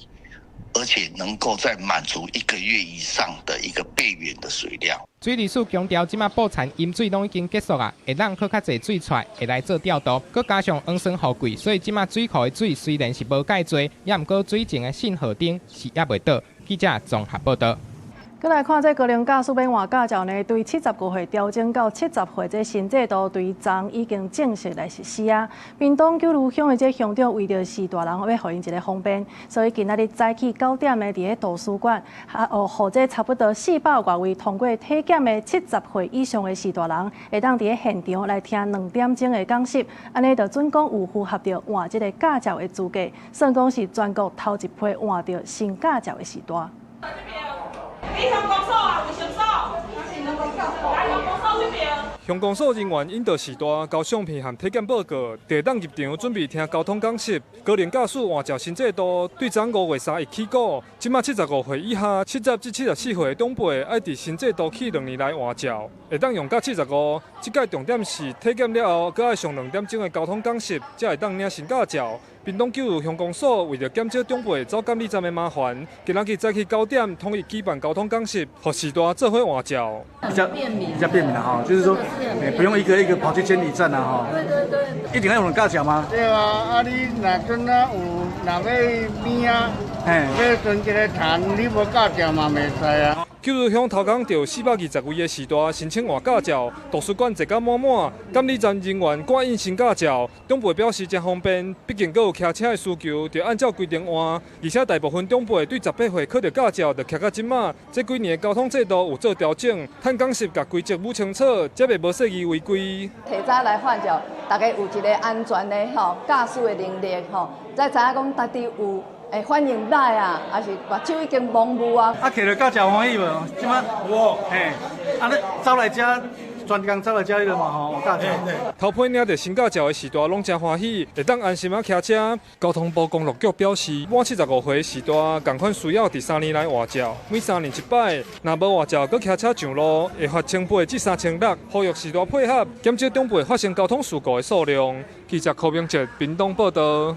而且能夠再滿足一個月以上的一個備援的水量。水利署強調，這馬補田淹水攏已經結束啊，會當閣較濟水出來，會來做調度。閣加上黃酸雨季，所以這馬水庫的水雖然是無蓋濟，也毋過水情的信號燈是猶未倒。記者綜合報導。閣來看這高齡駕駛欲換駕照呢，對75歲調整到70歲這新制度，對昨已經正式來實施啊。屏東九如鄉的這鄉長為著序大人欲予𪜶一个方便，所以今仔日早起9點呢，佇咧圖書館，啊哦，予這差不多400外位通過體檢的70歲以上的序大人，會當佇咧現場來聽2點鐘的講習，按呢就準講有符合著換這个駕照的資格，算講是全國頭一批換著新駕照的序大。你鄉公所啊，衛生所，來鄉公所這邊。鄉公所人員引導序大交相片和體檢報告，就會當入場準備聽交通講習。高齡駕駛換照新制度，對昨5月3日起鼓，這馬75歲以下、70至74歲的長輩，愛佇新制度起2年內換照，會當用到75。這擺重點是體檢了後，閣愛上2點鐘的交通講習，才會當領新駕照。屏東九如鄉公所為著減少長輩走監理站的麻煩，今仔日早起9點統一舉辦交通講習，予序大做伙換照。比較便民啦吼，就是說，不用一個一個跑去監理站啦吼。對對對。一定要用駕照嗎？對啊，啊你若陣啊有若欲邊啊，欲存一个田，你無駕照嘛袂使啊。九如鄉頭工就有420位的序大申請換駕照，圖書館坐甲滿滿，監理站人員趕印新駕照，長輩表示誠方便，畢竟閣有騎車的需求，就按照規定換。而且大部分長輩對18歲考著駕照就騎到這馬，這幾年的交通制度有做調整，趁講習共規則捋清楚，才袂無細意違規。提早來換照，大家有一个安全的吼駕駛的能力吼，才知影講家己有。會反應歹啊，抑是目睭已經模糊啊。啊，摕著駕照歡喜無？這馬有嘿，啊你走來遮，專工走來遮彼个嘛吼，有駕照。頭批領著新駕照的序大攏誠歡喜，會當安心仔騎車。交通部公路局表示，滿75歲序大仝款需要佇3年內換照，每3年一擺。若無換照，閣騎車上路，會罰1800至3600。呼籲序大配合，減少長輩發生交通事故的數量。記者柯明哲屏東報導。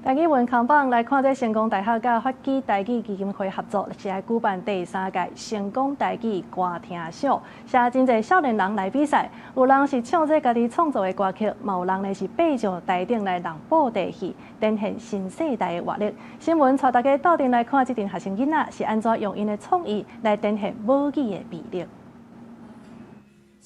台語文康榜來看，這成功大學佮法基台語基金會合作，是來舉辦第三屆成功台語歌聽賞，寫真濟少年人來比賽，有人是唱這家己創作的歌曲，嘛有人呢是爬上台頂來弄布袋戲，展現新世代的活力。新聞帶大家鬥陣來看，這陣學生囡仔是按怎用𪜶的創意來展現母語的魅力。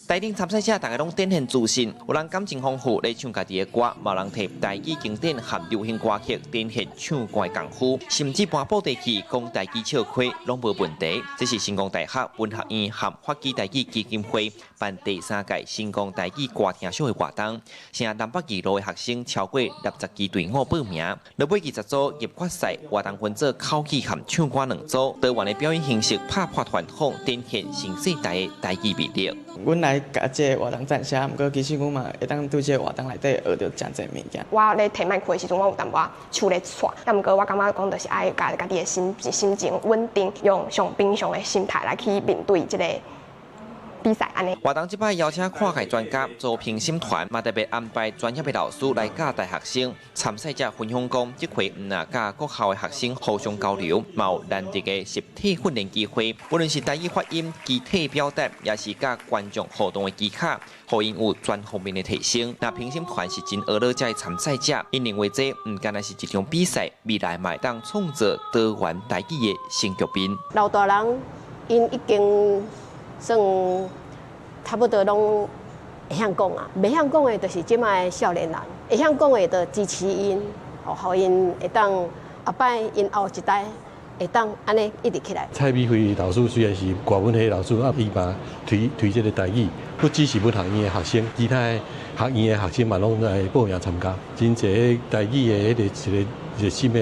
台頂參賽者逐家攏展現自信，有人感情豐富咧唱家己的歌，嘛有人提台語經典和流行歌曲展現唱歌的功夫，甚至搬布袋戲講台語笑話攏無問題。這是成功大學文學院和法基台語基金會辦第三屆成功台語歌聽賞的活動，誠南北二路的學生超過60支隊伍報名，落尾20組入決賽，活動分做口語和唱歌兩組，多元的表演形式拍破傳統，展現新世代的台語魅力。阮來愛共這个活動贊聲，毋過其實阮嘛會當對這个活動內底學著誠濟物件。我咧提麥克的時陣，我有淡薄仔手咧掣，啊，毋過我感覺講就是愛共家己的心情穩定，用上平常的心態來去面對這个比賽按呢。活動這擺邀請跨界專家做評審團，嘛特別安排專業的老師來教大學生。參賽者分享講，這回毋但佮各校的學生互相交流，嘛有難得的實體訓練機會。無論是台語發音、肢體表達，抑是佮觀眾互動的技巧，予𪜶有全方面的提升。那評審團是真呵咾這參賽者，𪜶認為這毋干焦是一場比賽，未來嘛會當創造多元台語的新局面。老大人𪜶已經算差不多攏會曉講啊，袂曉講的，就是這擺的少年人；會曉講的，就支持𪜶，予𪜶會當後擺𪜶後一代會當按呢一直起來。蔡美惠老師雖然是外文系老師，啊，伊嘛推推這个台語，不只是阮學院的學生，其他的學院的學生嘛攏來報名參加。真濟台語的彼个一个熱心的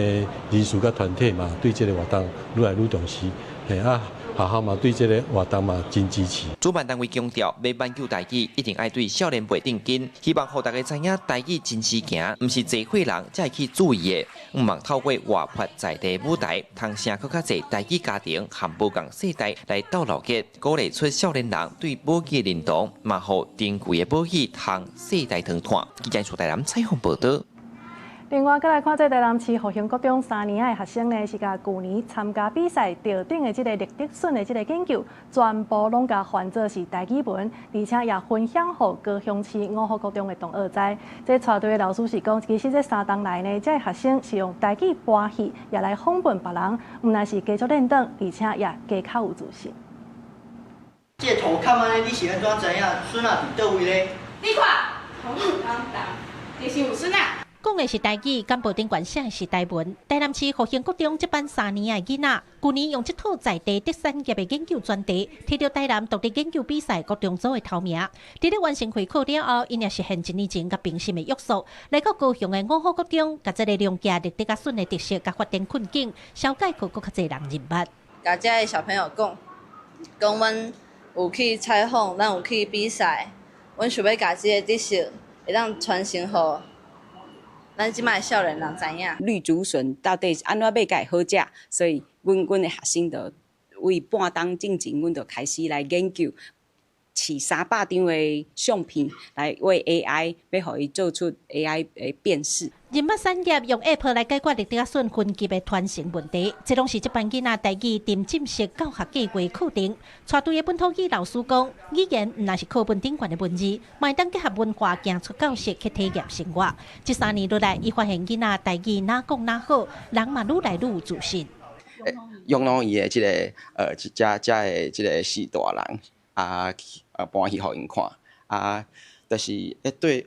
人士佮團體嘛，對這个活動愈來愈重視，嘿啊。學校嘛對這个活動嘛真支持。主辦單位強調，欲挽救台語，一定愛對少年袂頂緊，希望予大家知影台語真時行，毋是濟歲人才會去注意的。毋望透過活潑在地舞台，通成閣較濟台語家庭和無仝世代來鬥鬧熱，鼓勵出少年人對母語認同，嘛予珍貴的母語通世代傳傳。記者蘇台南採訪報導。另外，閣來看這台南市復興國中三年仔的學生呢，是共舊年參加比賽得頂的這个綠竹筍的這个研究，全部攏共翻做是台語文，而且也分享予高雄市五福國中的同學知。這帶隊的老師是講，其實這三冬來呢，這个學生是用台語播戲，也來訪問別人，毋但是加足練轉，而且也加較有自信。這個塗崁按呢，你是按怎知影筍仔佇佗位咧？你看，紅紅就是有筍仔。講的是台語，簡報頂懸寫的是台文。台南市復興國中這班三年的囡仔，舊年用這套在地特產業的研究專題，摕著台南獨立研究比賽國中組的頭名。佇咧完成會考了後，𪜶也實現一年前共評審的約束，來到高雄的五福國中，共這个農家綠竹仔筍的特色佮發展困境，紹介予閣較濟人認捌。共遮的小朋友講，講阮有去採訪，咱有去比賽，阮想欲共這个特色會當傳承予咱這擺少年人知影。綠竹筍到底是按怎買才會好食？所以，阮的學生就為半冬進前，阮就開始來研究，試300張的相片來餵 AI，欲予伊做出 AI 的辨識。認捌產業用 App 來解決綠竹仔筍分級的傳承問題，這攏是這班囡仔台語沉浸式教學計畫課程。帶隊的本土語老師講，語言毋但是課本頂懸的文字，嘛會當結合文化，行出教室去體驗生活。這3年落來，伊發現囡仔台語若講若好，人嘛愈來愈有自信。用攏伊的這个遮遮的這个序大人啊，搬戲予𪜶看啊，就是對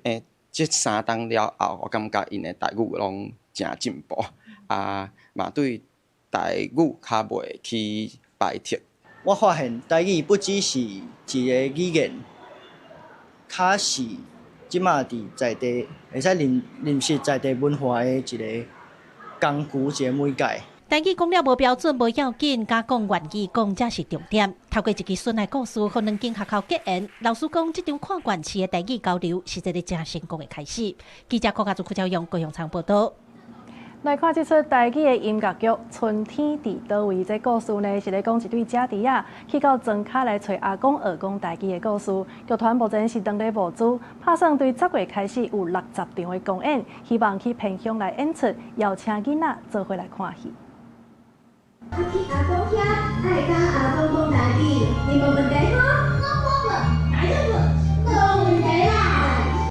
這三冬了後，我感覺𪜶的台語攏誠進步啊，嘛對台語較袂去排斥。我發現台語不只是一个語言，較是這馬佇在地會使認識在地文化的一个工具，一个媒介。台語講了無標準無要緊，敢講願意講才是重點。透過一支筍的故事，予兩間學校結緣。老師講，這場跨縣市的台語交流是一个誠成功的開始。記者郭家祖、郭昭勇、高雄場報導。來看這齣台語的音樂劇《春天佇佗位》，這故事呢是咧講一對姐弟仔去到莊跤來揣阿公學講台語的故事。劇團目前是當咧募資，拍算對10月開始有60場的公演，希望去偏鄉來演出，邀請囡仔做伙來看戲。啊去阿公遐，愛佮阿公講台語，你無問題吼？無問題啦。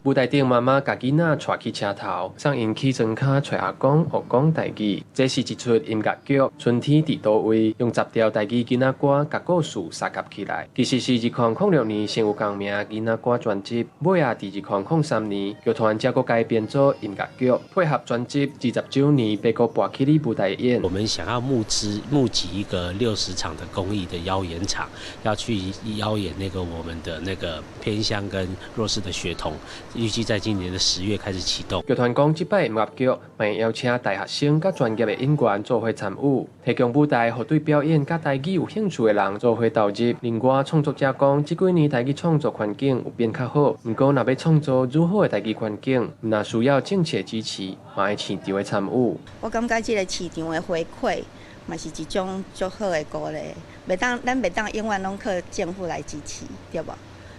舞台頂媽媽共囡仔帶去車頭，送𪜶去莊跤揣阿公學講台語。這是一齣音樂劇《春天佇佗位》，用10條台語囡仔歌共故事相合起來。其實是2006年先有共名囡仔歌專輯，尾仔佇2003年劇團才閣改編做音樂劇，配合專輯20週年欲閣搬起咧舞台演。我們想要募資募集一個60場的公益的邀演場，要去邀演那個我們的那個偏鄉跟弱勢的學童。預計在今年的10月開始啟動。劇團講，這擺音樂劇嘛會邀請大學生佮專業的演員做伙參與，提供舞台予對表演佮台語有興趣的人做伙投入。另外，創作者講，這幾年台語創作環境有變較好，毋過若欲創造愈好的台語環境，毋但需要政策支持，嘛愛市場的參與。我感覺這个市場的回饋嘛是一種足好的鼓勵，袂當咱袂當永遠攏靠政府來支持，對無？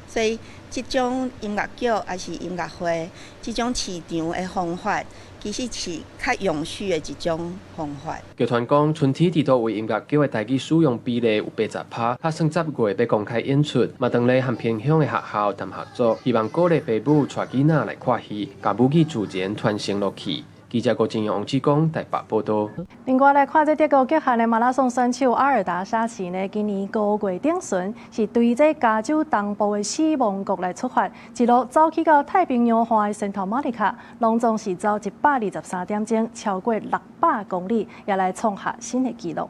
所以這種音樂劇抑是音樂會，這種市場的方法，其實是較永續的一種方法。劇團講，春天佇佗位音樂劇的台語使用比例有80%，打算10月欲公開演出，嘛當咧和偏鄉的學校談合作，希望鼓勵爸母帶囡仔來看戲，共母語自然傳承落去。記者郭靖陽、王志剛台北報道。另外來看，這德國極限的馬拉松選手阿爾達沙奇呢，今年5月頂旬是對這加州東部的死亡谷來出發，一路走去到太平洋岸的聖塔莫尼卡，攏總是走123點鐘，超過600公里，也來創下新的紀錄。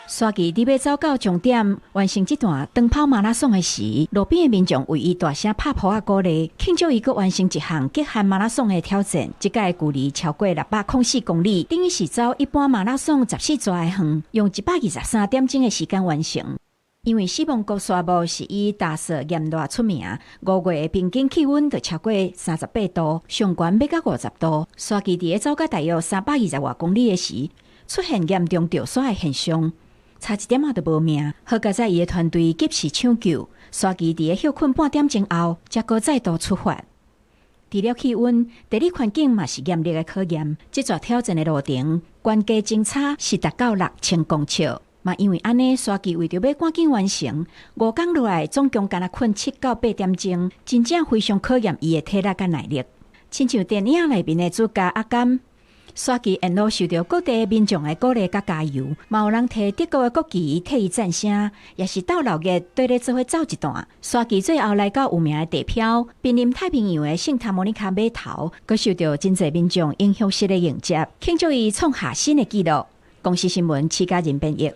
沙奇佇欲走到終點完成這段長跑馬拉松的時，路邊的民眾為伊大聲拍噗仔鼓勵，慶祝伊閣完成一項極限馬拉松的挑戰。這擺的距離超過604公里，等於是走一般馬拉松14逝的遠，用123點鐘的時間完成。因為死亡谷沙漠是以乾燥炎熱出名，5月的平均氣溫就超過38度，上懸欲到50度。沙奇佇咧走到大約320外公里的時，出現嚴重著沙的現象。差一點仔就無命，好佳哉伊的團隊及時搶救，沙奇佇咧歇睏半點鐘後，才閣再度出發。除了氣溫，地理環境嘛是嚴厲的考驗。這逝挑戰的路程，懸低鐘差是達到6000公尺。嘛因為按呢，沙奇為著欲趕緊完成，5工落來總共干焦睏7到8點鐘，真正非常考驗伊的體力佮耐力。親像電影內面的主角阿甘。沙奇沿路受著各地民眾的鼓勵佮加油，嘛有人提德國的國旗替伊讚聲，也是鬥鬧熱，綴咧做伙走一段。沙奇最後來到有名的地標，瀕臨太平洋的聖塔莫尼卡碼頭，閣受著真濟民眾英雄式的迎接，慶祝伊創下新的紀錄。公視新聞，徐嘉仁編譯。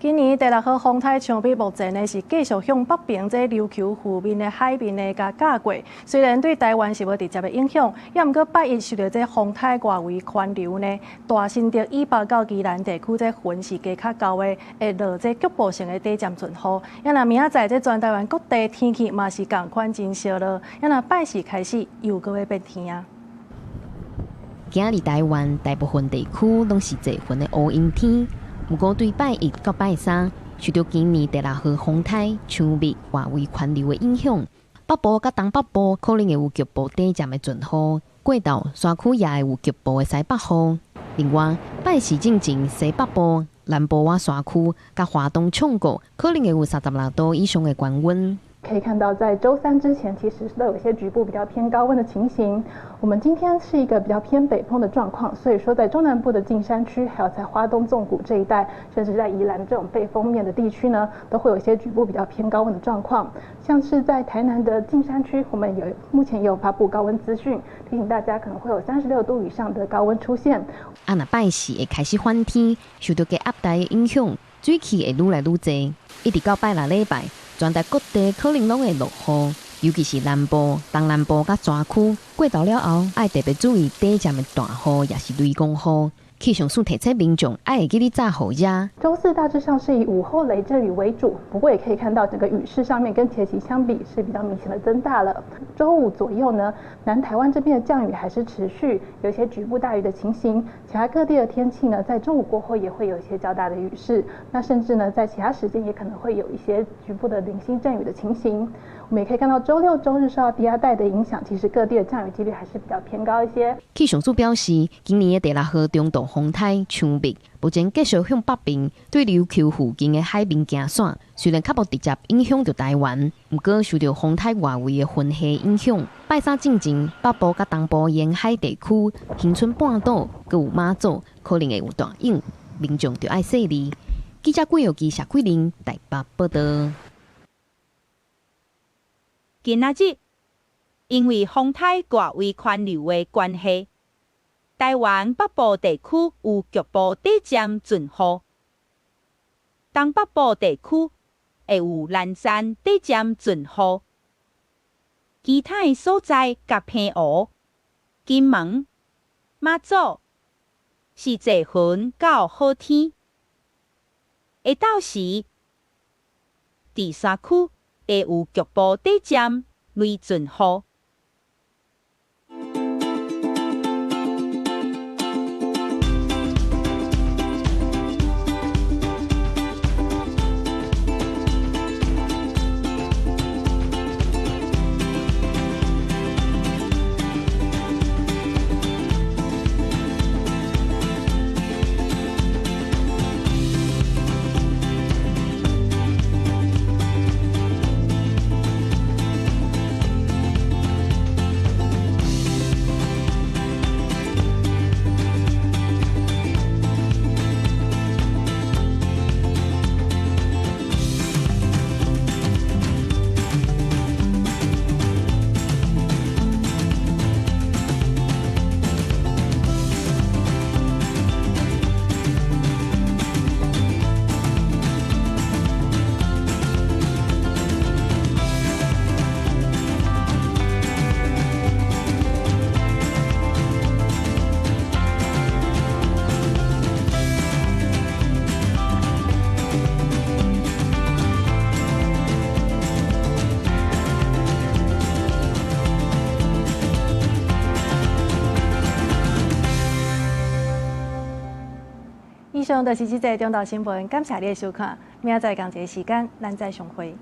今年第六號風颱強逼目前呢是繼續向北邊這琉球附近的海面呢共軋過，雖然對台灣是無直接的影響，也毋過拜一受著這風颱外圍環流呢，大新竹以北到宜蘭地區這雲是加較厚的，會落這局部性的短暫陣雨。也若明仔載這全台灣各地天氣嘛是仝款真燒熱，也若拜四開始又閣欲變天啊。今仔日台灣大部分地區攏是濟雲的烏陰天。毋過對拜一到拜三，受著今年第六號風颱強迫外圍環流的影響，北部佮東北部可能會有局部短暫的陣雨，過晝山區也會有局部的西北雨。另外，拜四進前西北部、南部倚山區佮花東衝谷可能會有36度以上的高溫。可以看到，在週三之前，其實都有一些局部比較偏高溫的情形。我們今天是一個比較偏北風的狀況，所以說在中南部的近山區，還有在花東縱谷這一帶，甚至在宜蘭這種背風面的地區呢，都會有一些局部比較偏高溫的狀況。像是在台南的近山區，我們有目前也有發布高溫資訊，提醒大家可能會有36度以上的高溫出現。啊，若拜四會開始反天，受著低壓帶的影響，水汽會愈來愈濟，一直到拜六禮拜。全台各地可能攏會落雨，尤其是南部、東南部佮山區，過晝了後，愛特別注意短暫的大雨，抑是雷公雨。氣象署提醒民眾愛會記得紮雨遮。週四大致上是以午後雷陣雨為主，不過也可以看到整個雨勢上面跟前期相比是比較明顯的增大了。週五左右呢，南台灣這邊的降雨還是持續，有一些局部大雨的情形。其他各地的天氣呢，在中午過後也會有一些較大的雨勢，那甚至呢，在其他時間也可能會有一些局部的零星陣雨的情形。我們也可以看到，週六、週日受到低壓帶的影響，其實各地的降雨幾率還是比較偏高一些。氣象署表示，今年的第六號中度風颱強迫，目前繼續向北邊對琉球附近的海面行線，雖然較無直接影響著台灣，毋過受著風颱外圍的雲系影響，拜三進前北部佮東部沿海地區、恆春半島閣有馬祖可能會有大湧，民眾著愛細膩。記者郭耀基、謝桂玲台北報道。今仔日因為風颱外圍環流的關係，台灣北部地區有局部短暫陣雨，東北部地區會有南山短暫陣雨，其他的所在佮澎湖、金門、馬祖是濟雲到好天。下晝時，佇山區會有局部短暫雷陣雨。以上就是這節中晝新聞，感謝你的收看，明仔載仝一个時間，咱再相會。